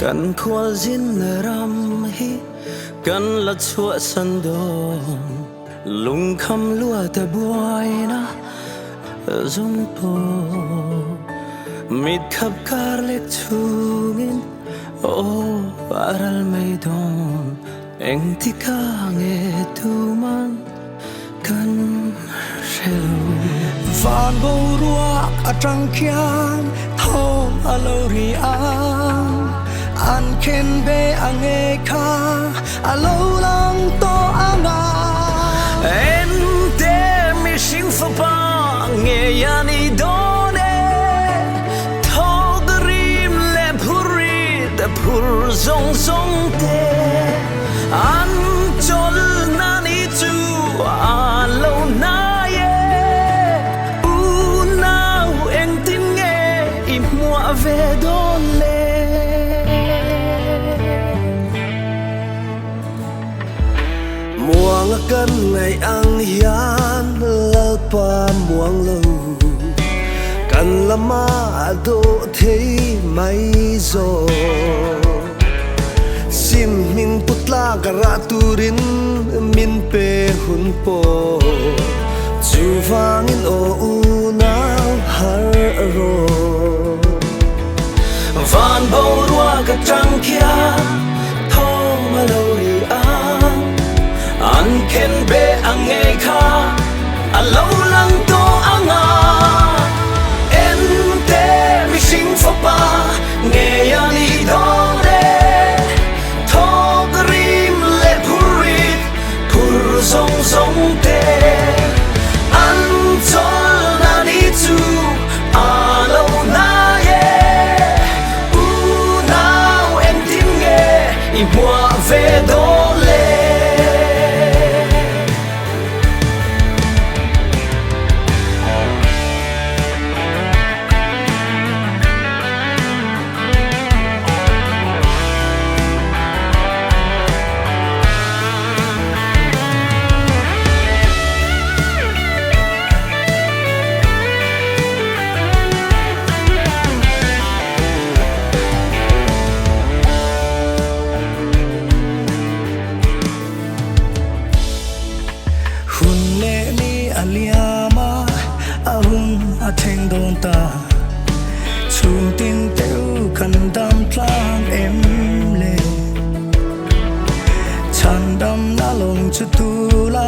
Kan khualzin ram hi kan la chhuahsan dawn. Lungkham luat a buaina zawng pawh mit khap kar lek chungin aw a ral mai dawn. Engtika nge tuman kan hre lo. Van boruak atang khian thawm a lo ri a, an khen ve a nge kha a lo lang tawh ang a. Ente mihring fapa ngei a ni dawn e, thawk rim leh phur rit phur zawng zawng te an chawlhna ni chu a lo hnai e. Unau engtin nge i hmuah ve dawn le? Muanga kan ngaih ang hian Lalpa muang lo kan lama a dawh thei mai zawk. Sim hming pu tlak a rah turin min pe hun pawh chuvangin aw unau har rawh. Van boruak atang khian thawm a lo ri a, an khen be ang ngei kha a lo lang tawh ang a. Ente mihring fapa ngei a ni dawn e, thawk rim leh phur rit phur zawng zawng te an chawlhna ni chu a lo hnai e. Unau engtin nge i hmuah ve dawn le? Hun leh ni a liam a, a hun a thleng dawn ta. Chhung tin teu kan dam tlang em le? Chhan damna lawng chu tula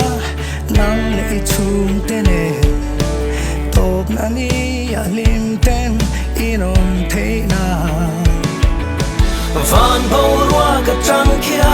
nang leh i chhungte nen tawpna ni a hlim ten in awm theih na. Van boruak atang khian.